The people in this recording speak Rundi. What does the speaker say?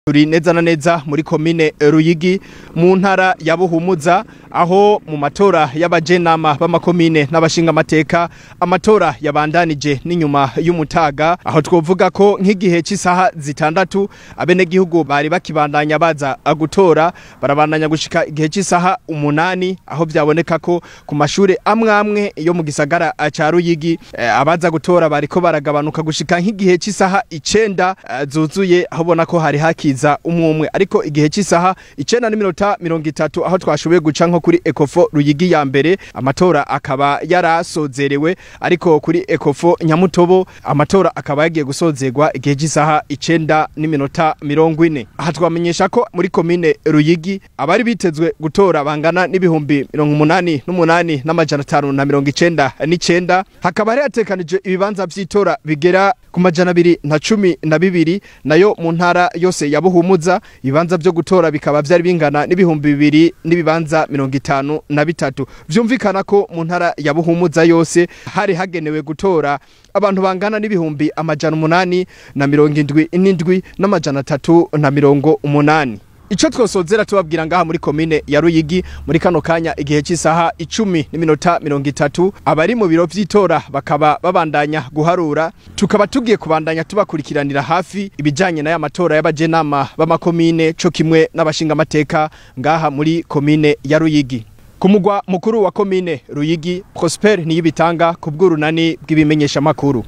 Turi neza na neza muri komine Ruyigi mu ntara ya Buhumuza, aho mu matora y'abajenama b'amakomine n'abashingamateka amatora yabandanije n'inyuma y'umutaga, aho twovuga ko nk'igihe cy'isaha 6 abenegihugu bari bakibandanya baza gutora, barabandanya gushika igihe cy'isaha 8, aho byaboneka ko ku mashure amwamwe yo mu gisagara ca Ruyigi abaza gutora bariko baragabanuka gushika nk'igihe cy'isaha 9 zuzuye, aho bona ko hari haki umwe, ariko igihe cy'isaha 9:30 aho twashoboye guca nko kuri Ecofo Ruyigi ya mbere amatora akaba yarasozerewe, ariko kuri Ecofo Nyamutobo amatora akaba yagiye gusozerwa igihe cy'isaha 9:40. Aha twamenyesha ko muri komine Ruyigi abari bitezwe gutora bangana n'ibihumbi 88,599, hakaba hari hatekanije ibibanza vy'itora bigera ku 212, nayo mu ntara yose ya Buhumuza ibibanza byo gutora bikaba byari bingana n'ibihumbi 2 n'ibibanza 53. Vyumvikana ko mu ntara ya Buhumuza yose hari hagenewe gutora abantu bangana n'ibihumbi 877 380. Ico twosozera tubabwira ngaha muri komine ya Ruyigi muri kano kanya igihe cy'isaha 10:30 abari mu biro vy'itora bakaba babandanya guharura, tukaba tugiye kubandanya tubakurikiranira hafi ibijanye n'aya matora y'abajenama b'amakomine co kimwe n'abashingamateka ngaha muri komine ya Ruyigi. Ku mugwa mukuru wa komine Ruyigi, Prosper Niyibitanga ku bw'urunani bw'ibimenyesha makuru.